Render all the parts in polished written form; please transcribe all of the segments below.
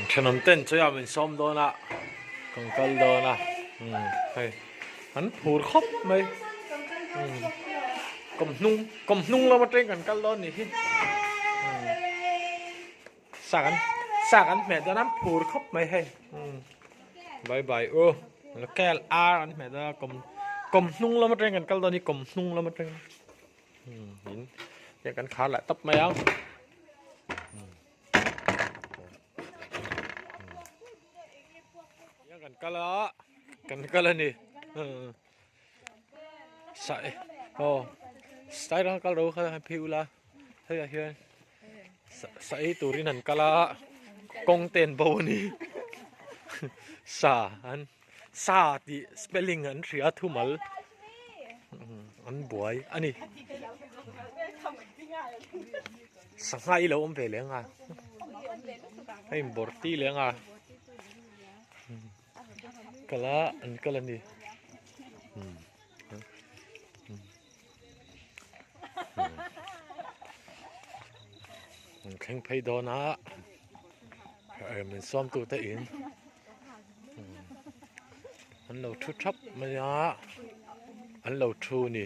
Thenawm ten chawi ah min sawm dawn a kan kal dawn a hei an phur khawp mai kawm hnung kawm hnung lam atangin kan kal dawn nih hi sa kan sa kan hmeh dawn a an phur khawp mai hei bye bye u local ar an hmeh dawn a kawm kawm hnung lam atangin kan kal dawn hi kawm hnung lam atangin in kan khar leh tawp mai ang. Kan kal a kan kal a ni sai aw sai rang kal ro kha phei ula hei ah hian sai turin an kal a kawng te an bo a ni sa an sa tih spelling an hria thumal an buai a ni. Sangha i lo awm ve leng a a in bawrh ti leng a kal a an kal a ni an thleng phei dawn a min sawm tu te in an lo thu thap mai a an lo thu a ni.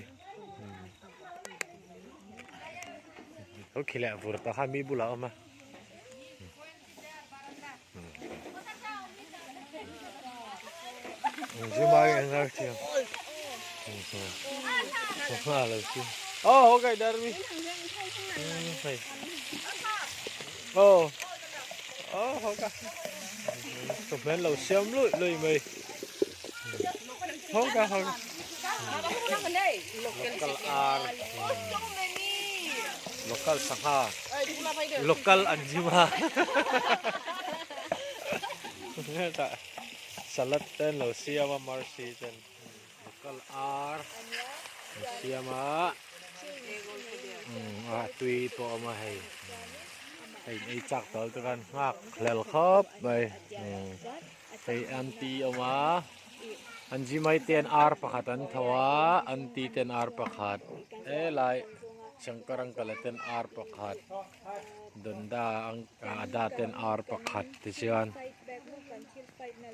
Lo khi leh vur tah khan mi bulah a awm a. Oh, okay, Darby. Oh. Oh, okay. Chụp lên lầu xem lụi lụi mày. Không cả không. Local ar. Local sangha. Local anjima. Salad ten lo siam a mercy ten. Local ar. Siam a. A tui pawh a awm a hei. Hei ei chak tawh te khan nghak hlel khawp mai. Hei anti a awm a. An zimai ten ar pakhat an tho a anti ten ar pakhat helai Shankar uncle ten ar pakhat Dunda ada ten ar pakhat tichuan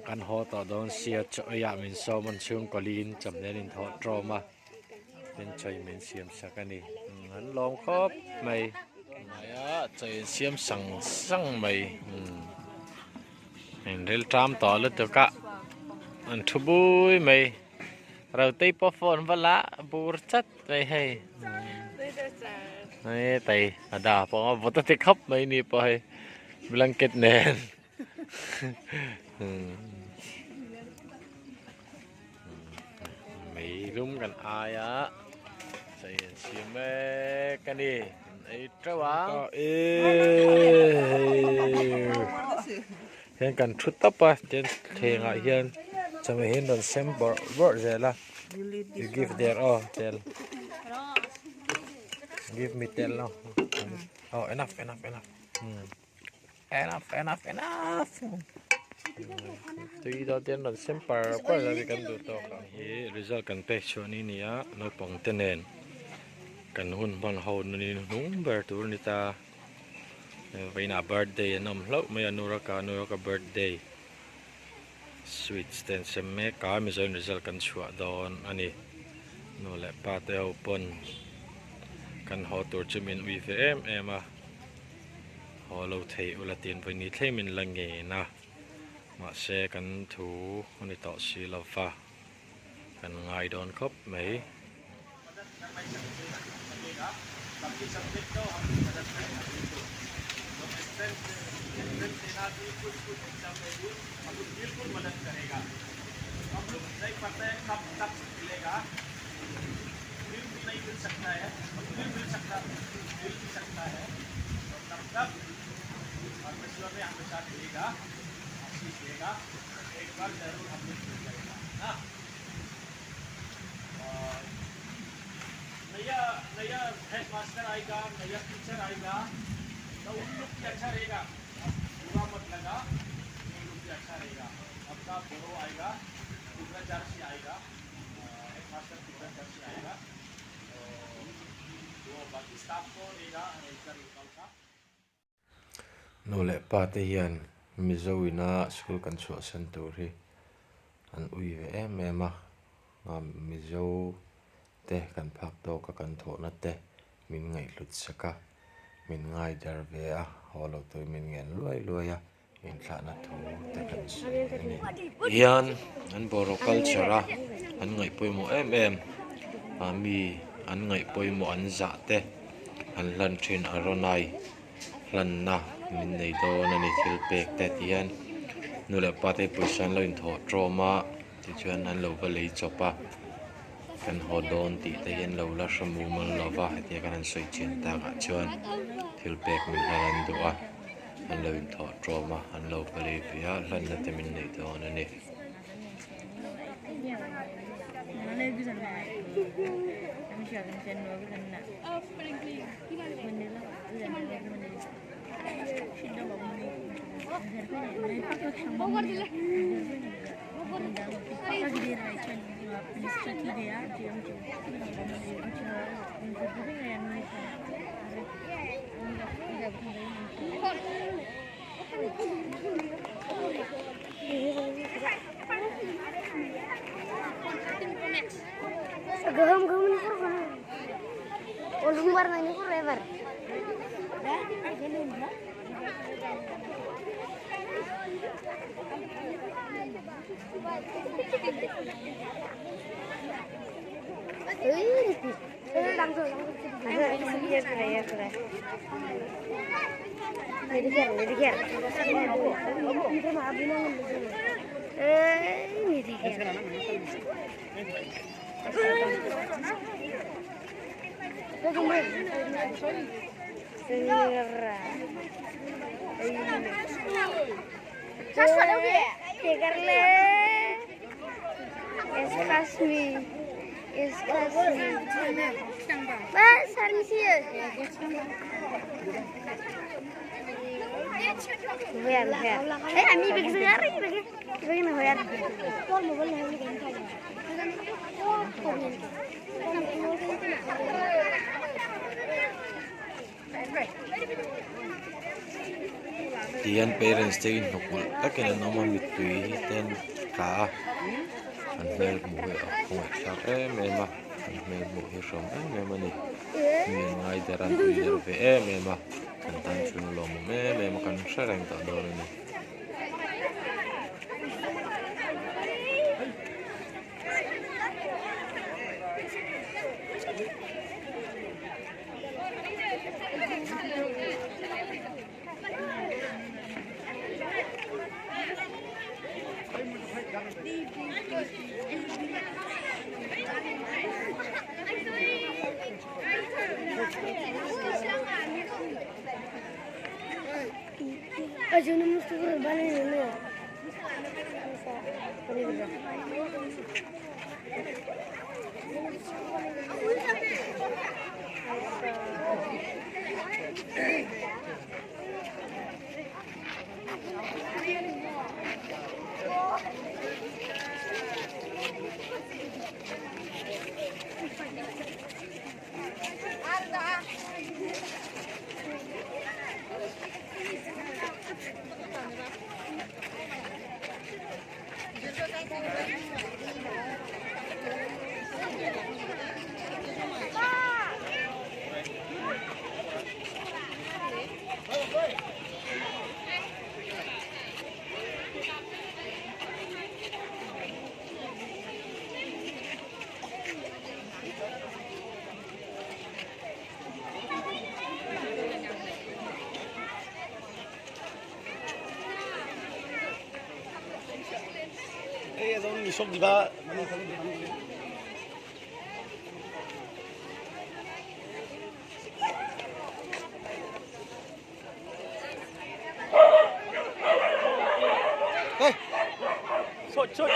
kan haw tawh dawn sia chaw ei ah min sawm an chhungkaw lin chawhmeh in thawh tawm a tin chaw in min siam sak a ni an lawm khawp mai hmaia chaw in siam sang sang mai. In ril ṭam tawh lutuk a an thu bui mai rotei pawh phone va la bur chat mai hei hei tei a da pawh a vawt a ti khawp mai ni pawh hei blanket nen mei lum kan ai a chei an siam mek a ni. Ei teuh a. Hian kan thu tawp a tin thlengah hian chawhmeh hi an rawn sem bawrh bawrh zel a you give there aw tel give me tel aw oh enough enough enough enough enough enough tui dawn te an rawn sem par par a kan duh tawk ang hi result kan pek chhuah ni nia naupang te nen kan hun hman ho ni hnung ber tur a ni ta vawiinah birthday an awm hlauh mai a Nuraka Nuraka birthday sweets te an sem mek a mizoin result kan chhuah dawn a ni nu leh pa te ho pawn kan haw tur chu min ui ve em em a. Haw lo thei ula tiin vawi thleng min la ngen a, mahse kan thu a ni tawh si lo va, kan ngai dawn khawp mai. Nu leh pa te hian Mizo ina school kan chhuahsan tur hi an ui ve em em a Mizo te kan phak tawk a kan thawhna te min ngaihhlut sak a min ngaidar ve a haw lo turin min ngen luai luai a. Inthlahna thu te kan sawi a ni. Hian an bawraw culture a an ngaih pawimawh em em ah mi an ngaih pawimawh an zah te an hlan thin a rawnai hlanna min nei dawn a ni thil pek te ti hian nu leh pa te pawisa an lo inthawh tawm a tichuan an lo va lei chawp a kan haw dawn tih te hi an lo la hre mumal lova hetiang kan han sawi chian takah chuan thil pek min hlan an duh a. An lo inthawh tawm a, an lo pali ve a, hlanna te min neih dawn a ni. गोहोम गोहोमनि खर'खौनो अलंबारनायनि खर' एबार Tihian parents te inhnawk ulh takin an awm a mittui te an tla a an hmel hmuh hi a khawngaihthlak em em a an hmel hmuh hi hreawm em em a ni mi an ngai der a an ui der ve em em a kan tan chuan a lawmawm em em a kan hre reng tawh dawn a ni. সব দিবা মানে ছোট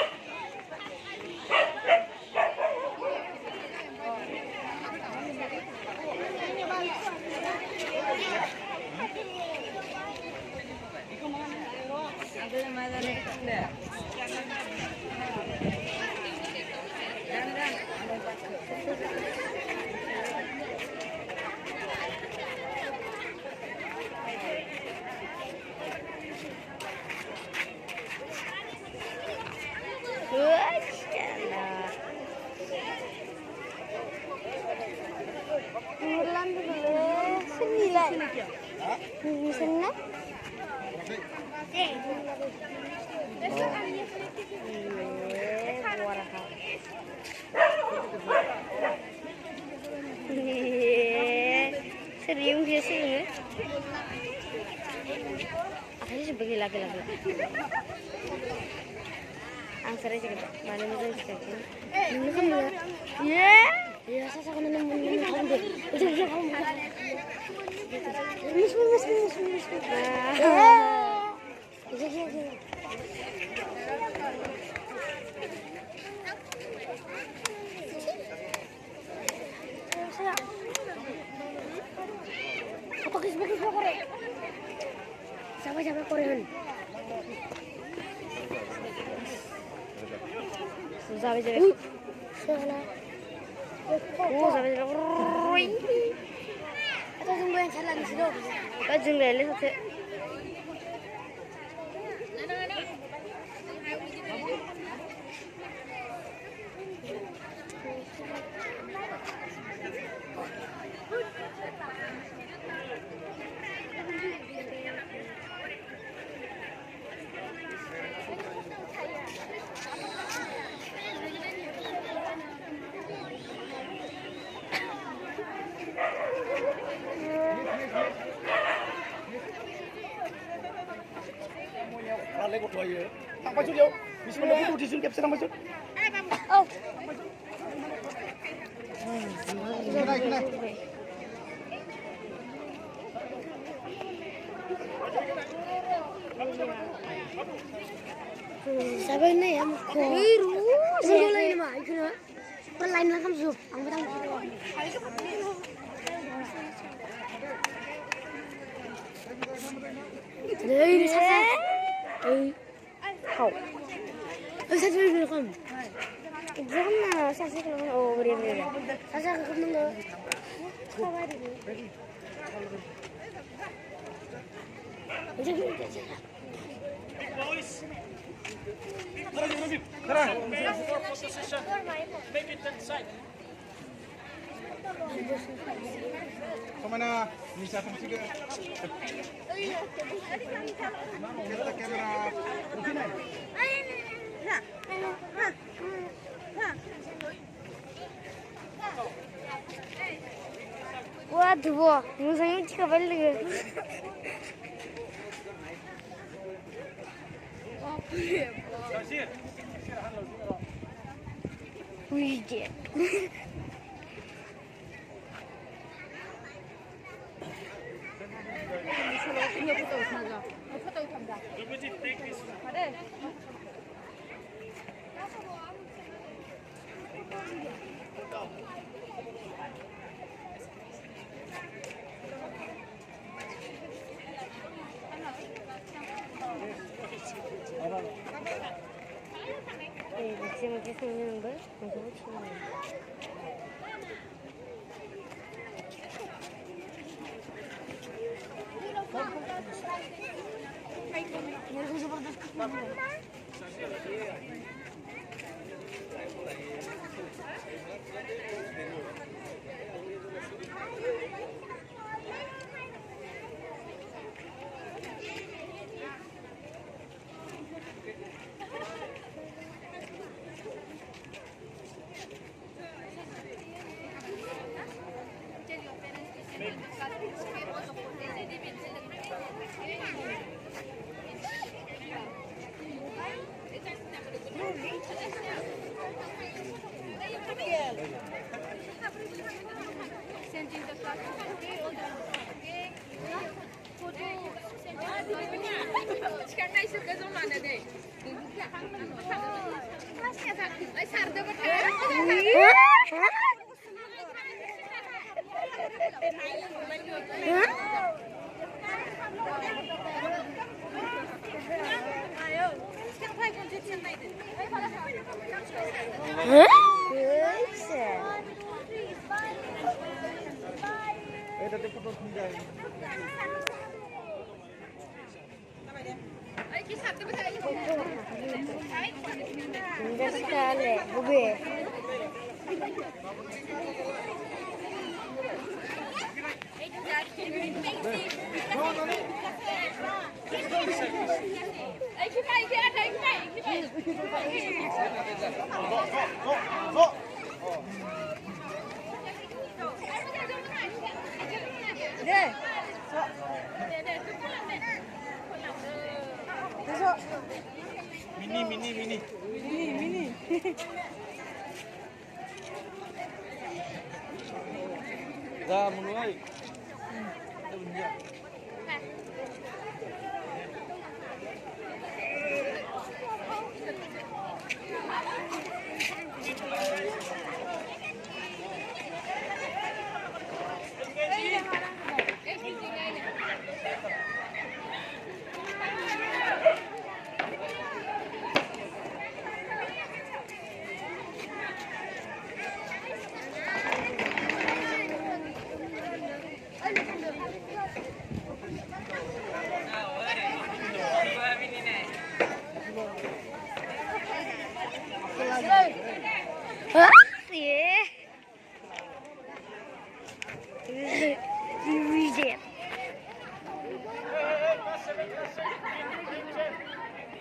와 대박 영상 찍어 빨리 Уйди. Mini mini mini. Ra mulai.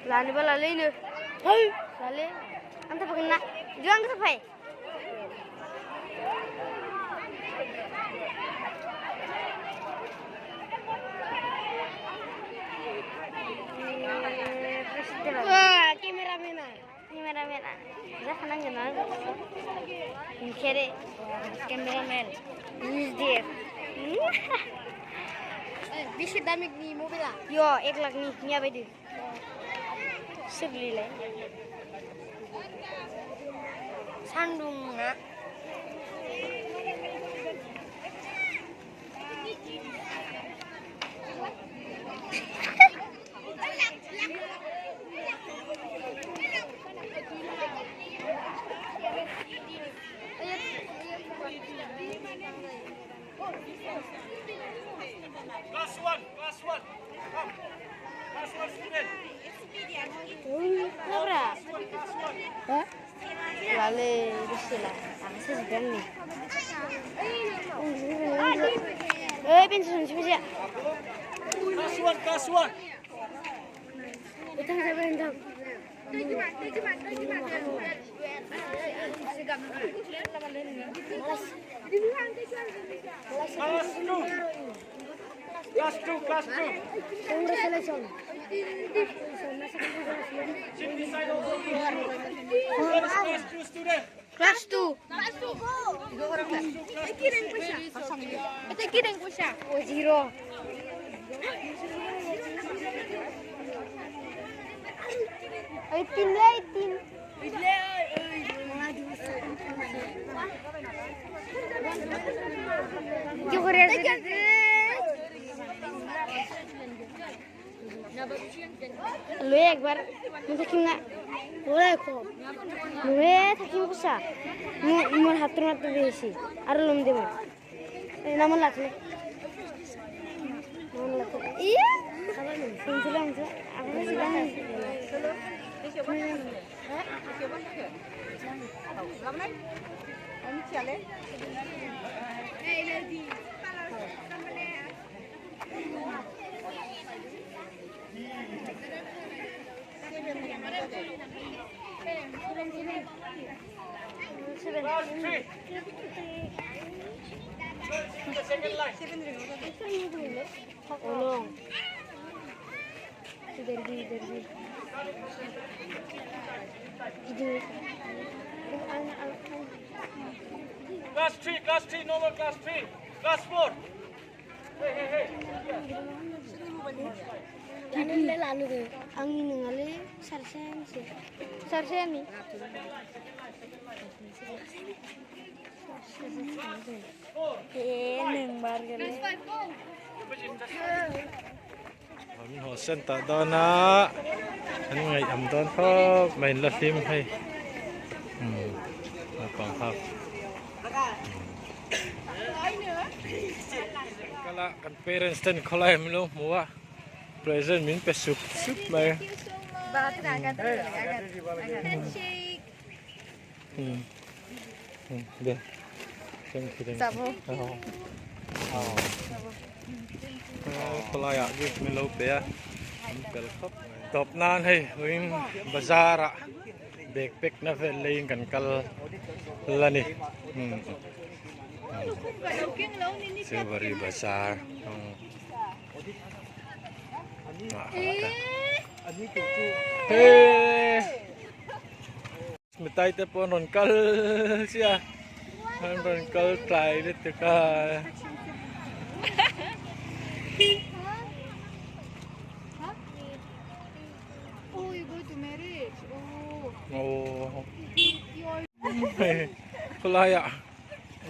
लानोबा लालैनो लालै आं थाफागोन ना बिदिबा आंबो थाफाय। केमेरामेना केमेरामेना जाखानांगोन ना नुखेरे केमेरामेन निजदेब बेसे दामिनि मबाइला? यो 1 लाखनि मिया बायदि सोरलिलाय सान्दुंआ Class 1, class 1. Come. Class 1 student. Dobra. लालै बेसे ला आं सोजोबबाय आंनि ओइ पेन्सिल मोनसे फैसा। Class 1, class 1. थां जाबाय नोंथां। Class 2. Class 2, class 2. Congratulations. Sit beside also. What is class 2 student? Class 2. Oh, zero. 18 lah, 18. কি করে আছে লয়ে একবার মই থাকিম না ওরে কম লয়ে থাকিম কুসা মোৰ হাতৰ মাতটো বেছি আৰু ল'ম দে মই নামৰ লাথলে ই শুনছিল আপুনি Class 3. The second line. Tolong. Derbi, derbi. Class 3, class 3, no more class 3. Class 4. Hey, hey, hey. आंनि नङालै सारसेयानोसो सारसेयानो ए नों बारगोनलै। An haw sen tah dawn a an ngaih am dawn khawp mai in la hlim hei naupang hak kala kan parents ten khawlai min lo hmu a present min pe sup sup mai. Thank you, thank you. Khawlaiah gift min lo pe a an pel khawp mai. Tawp nan hei vawiin bazar ah bag pack na vel leiin kan kal la ni. Silbury bazar. Mitai te pawh an rawn kal chiah a an rawn kal tlai lutuk a. Khawlai ah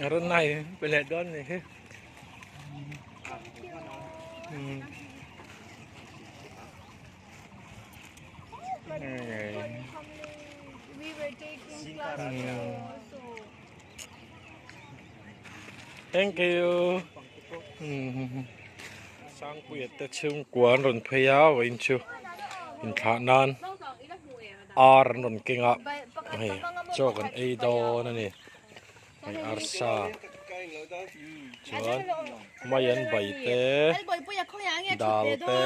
a rawn nai pe leh dawn a nih hi. Thank you. Sangpuia te chhungkua an rawn phei a vawiin chu inthlah nan ar an rawn keng a hei chaw kan ei dawn a ni. Hei arsa chuan mai an bai te dal te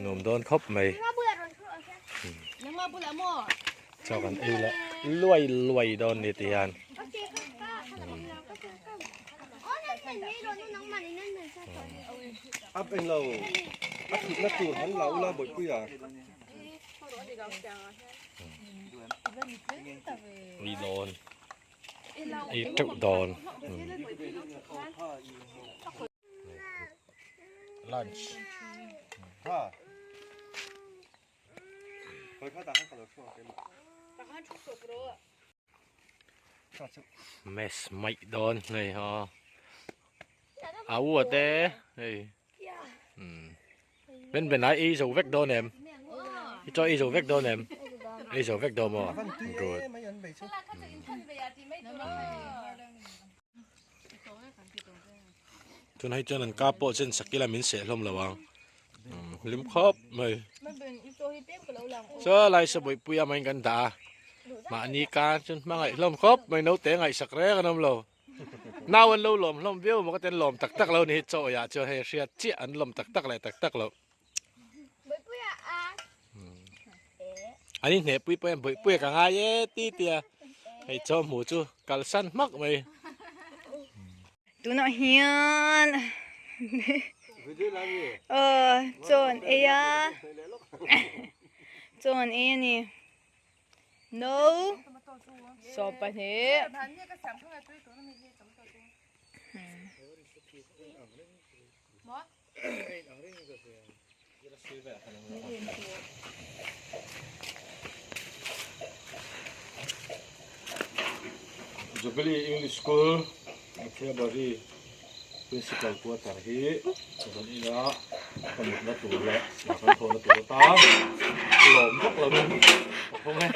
nuam dawn khawp mai chaw kan ei leh luai luai dawn ni ti hian. Ei dawn ei teuh dawn lunch mess maih dawn hei ha a u ate hei Ben ben ai ei zo vek dawn em? I chaw ei zo vek dawn em? Ei zo vek dawn maw? Good. Tun hei chuan an ka pawh chen sakila min seh hlawm lo ang. Hlim khawp mai. Chaw lai sa bawihpui a mai kan dah a. Mahni ka chuan hmangaih hlawm khawp mai naute ngaihsak reng an awm lo. Nau an lo lawm hlawm viau maw ka ti an lawm tak tak lo ni hi chaw ah chuan hei hriat chiah an lawm tak tak leh tak tak loh. An inhneh pui pawh hian bawihpuia ka ngai e ti tia hei chaw hmuh chu kalsan hmak mai. Tunah hian aw chaw an ei a chaw an ei a ni. No. 12. Jubilee English School Mathiabari Principal quarter hi zan ila ka mutna tur leh kan thawhna tur atan lawm vak lovin ka phawng e.